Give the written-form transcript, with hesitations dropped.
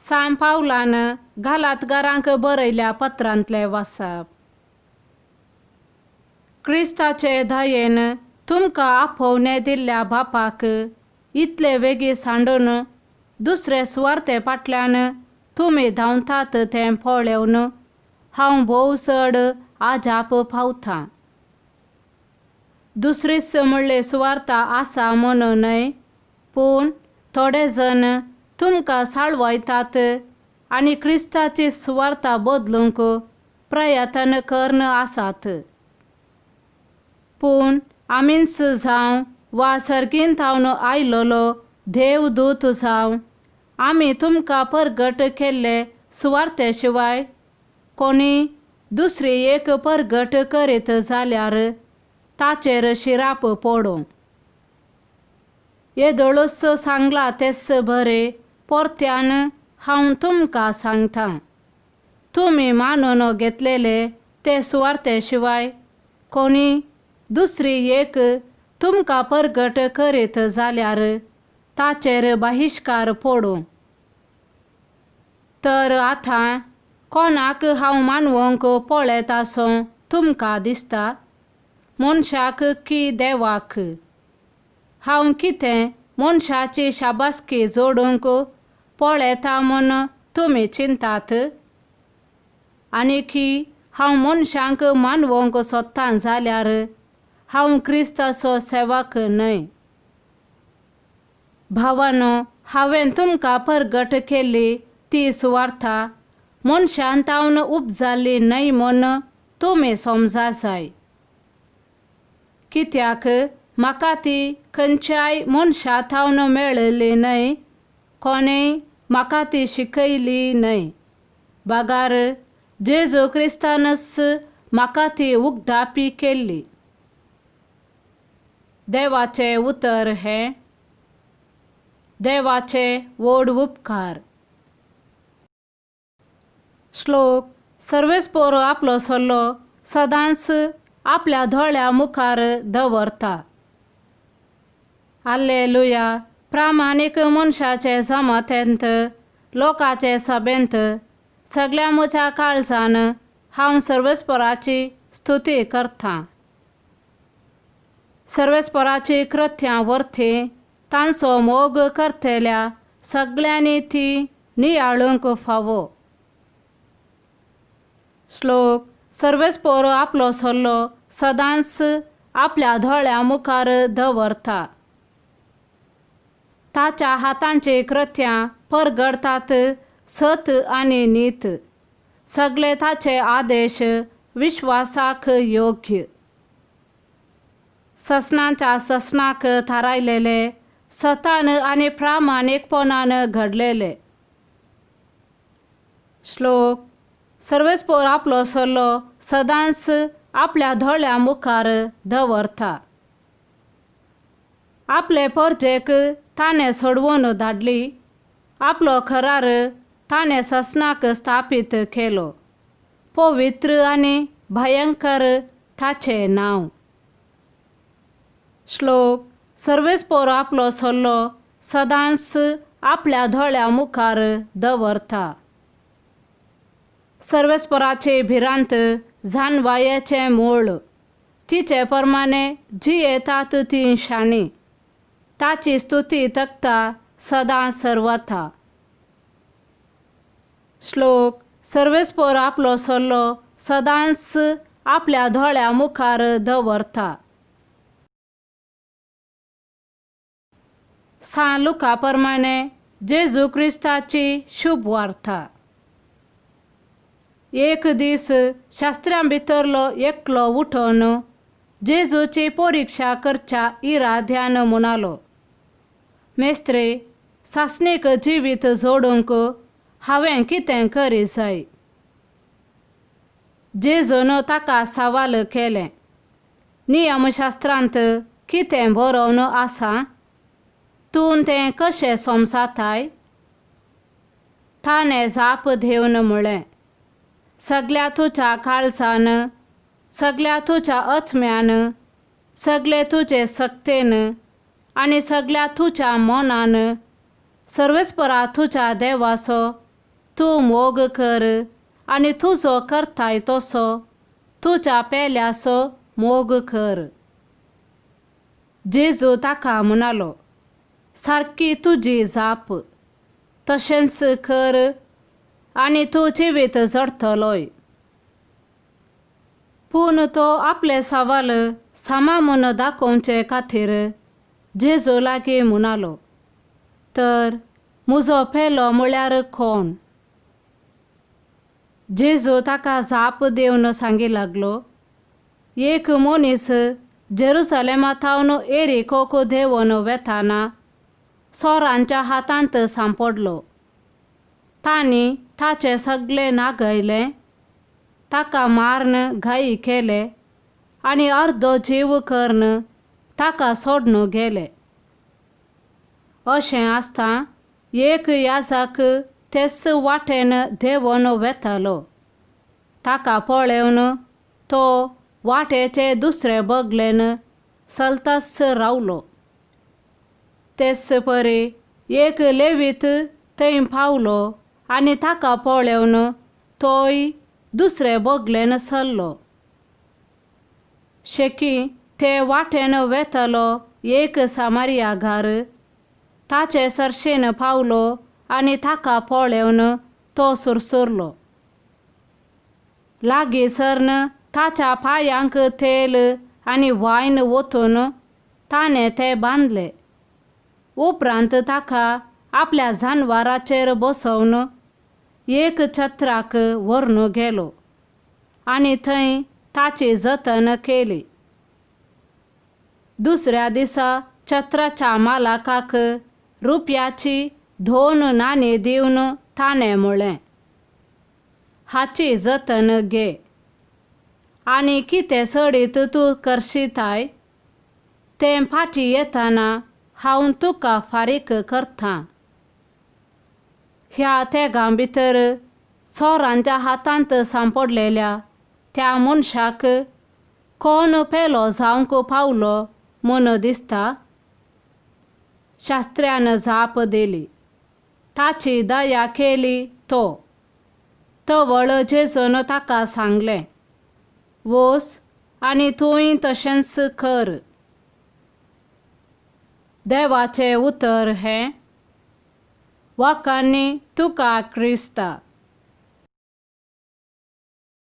सांत पावलान गालातगारांक बरयल्या पत्रांतलें वाचप. क्रिस्ताचे दयेन तुमकां आपोवणें दिल्ल्या बापाक इतले वेगीं सांडून दुसरे सुवार्ते फाटल्यान तुमी धांवतात तें पळोवन हांव भोव चड आजाप पावतां. दुसरीच म्हणले सुवार्ता आसा म्हणून न्हय, पूण थोडे जण तुमकां साळवायतात आनी क्रिस्ताची सुवार्ता बदलूंक प्रयत्न करून आसात. पूण आमीच जावं वा सर्गीन थावन आयलोलो देवदूत जावं, आमी तुमकां परगट केल्ले सुवार्ते शिवाय कोणी दुसरी एक परगट करीत जाल्यार ताचेर शिराप पडूं. येदोळूच सांगलां तेच बरें परत्यान हांव तुमकां सांगतां, तुमी मानून घेतलेले ते सुवार्ते शिवाय कोणी दुसरी एक तुमकां परगट करीत जाल्यार ताचेर बहिश्कार पडूं. तर आतां कोणाक हांव मानवंक पळयतासो तुमकां दिसता, मनशाक की देवाक? हांव कितें मनशाची शाबासकी जोडूंक पळयता म्हूण तुमी चिंतात? आनी की हांव मनशांक मानवंक सोदतां जाल्यार हांव क्रिस्ताचो सेवक न्हय. भावानो, हांवें तुमकां परगट केल्ली ती सुवार्ता मनशान तावन उपजाल्ली न्हय म्हूण तुमी समजा जाय. कित्याक म्हाका ती खंयच्याय मनशा थावन मेळिल्ली न्हय, कोणेय म्हाका ती शिकयली न्हय, बगार जेजू क्रिस्तानच म्हाका ती उगडापी केल्ली. देवाचें उतर हें देवाचे व्हड उपकार. श्लोक. सर्वेस्पोर आपलो सल्लो सदांच आपल्या दोळ्या मुखार दवरता. आल्लेलुया. प्रामाणीक मनशाचे जमातेंत, लोकांचे सभेंत सगळ्या म्हज्या काळजान हांव सर्वेस्पोराची स्तुती करतां. सर्वेस्पोराची कृत्यां वरती तांचो मोग करतल्या सगळ्यांनी ती नियाळूंक फावो. श्लोक. सर्वेस्पोर आपलो सल्लो सदांच आपल्या दोळ्या मुखार दवरता. ताच्या हातांची कृत्यां परगडतात सत आनी नीत, सगळे ताचे आदेश विश्वासाक योग्य. ससनाच्या ससनाक थारायलेले सतान आनी प्रामाणीकपणान घडलेले. श्लोक. सर्वेस्पोर आपलो सल्लो सदांच आपल्या दोळ्या मुखार दवरता. आपले परजेक ताणें सोडवून धाडली, आपलो करार ताणें ससनाक स्थापीत केलो. पवित्र आनी भयंकर ताचें नांव. श्लोक. सर्वेस्पोर आपलो सल्लो सदांच आपल्या दोळ्या मुखार दवरता. सर्वेस्पोराची भिरांत जानवायेचें मूळ, तिचे प्रमाणे जियेतात ती शाणी. ताची स्तुती तकता सदां सर्वथा. श्लोक. सर्वेस्पोर आपलो सल्लो सदांच आपल्या दोळ्या मुखार दवरता. सांत लुका प्रमाणे जेजू क्रिस्ताची शुभ वार्ता. एक दीस शास्त्र्यां भितरलो एकलो उठून जेजूची परिक्षा करच्या इराद्यान म्हणालो, मेस्त्रे, सासणीक जिवीत जोडूंक हांवें कितें करी जाय? जेजून ताका सवाल केलें, नियमशास्त्रांत कितें बरोवन आसा? तूं तें कशें समजाताय? ताणें जाप दिवन म्हळें, सगल्या तुज्या काळजान, सगल्या तुज्या आत्म्यान, सगळे तुजे सक्तेन आनी सगल्या तुज्या मनान सर्वेस्परा तुज्या देवाचो तूं मोग कर आनी तुजो करताय तसो तुज्या पेल्याचो मोग कर. जेजू ताका म्हणालो, सारकी तुजी जाप, तशेंच कर आनी तूं जिवीत जडतलोय. पूण तो आपले सवाल सामा म्हूण दाखोवचे खातीर जेजू लागीं म्हणालो, तर म्हजो पेलो म्हळ्यार कोण? जेजू ताका जाप दिवन सांगी लागलो, एक मनीस जेरुसलेमा थावन एरिकोक देंवन वेताना चोरांच्या हातांत सांपडलो. तांणी ताचें सगळें नागयलें, ताका मारून घाई केले आनी अर्दो जीव करून ताका सोडून गेले. अशें आसता एक याजक तेच वाटेन देंवन वेतालो. ताका पळोवन तो वाटेचे दुसरे बगलेन चलताच रावलो. तेच परी एक लेवीत थंय पावलो आनी ताका पळोवन तोय दुसरे बगलेन सरलो. शेकी ते वाटेन वेतालो एक सामारियागार ताचे सरशेन पावलो आनी ताका पळोवन तो सुरसुरलो. लागीं सरन ताच्या पांयांक तेल आनी वायन ओतून ताणें ते बांदले. उपरांत ताका आपल्या जानवराचेर बसोवन एक छत्राक व्हरून गेलो आनी थंय ताची जतन केली. दुसऱ्या दिसा छत्राच्या मालकाक रुपयाची 2 नाणी दिवन ताणें म्हळें, हाची जतन घे आनी कितें चडीत तूं करशीताय तें फाटीं येतना हांव तुका फारीक करतां. ह्या तेगां भितर चोरांच्या हातांत सांपडलेल्या त्या मनशाक कोण पेलो जावंक पावलो म्हूण दिसता? शास्त्र्यान जाप दिली, ताची दया केली तो. तवळ जेजून ताका सांगलें, वोस आनी तूंय तशेंच कर. देवाचें उतर हें. वाकांनी तुका क्रिस्ता.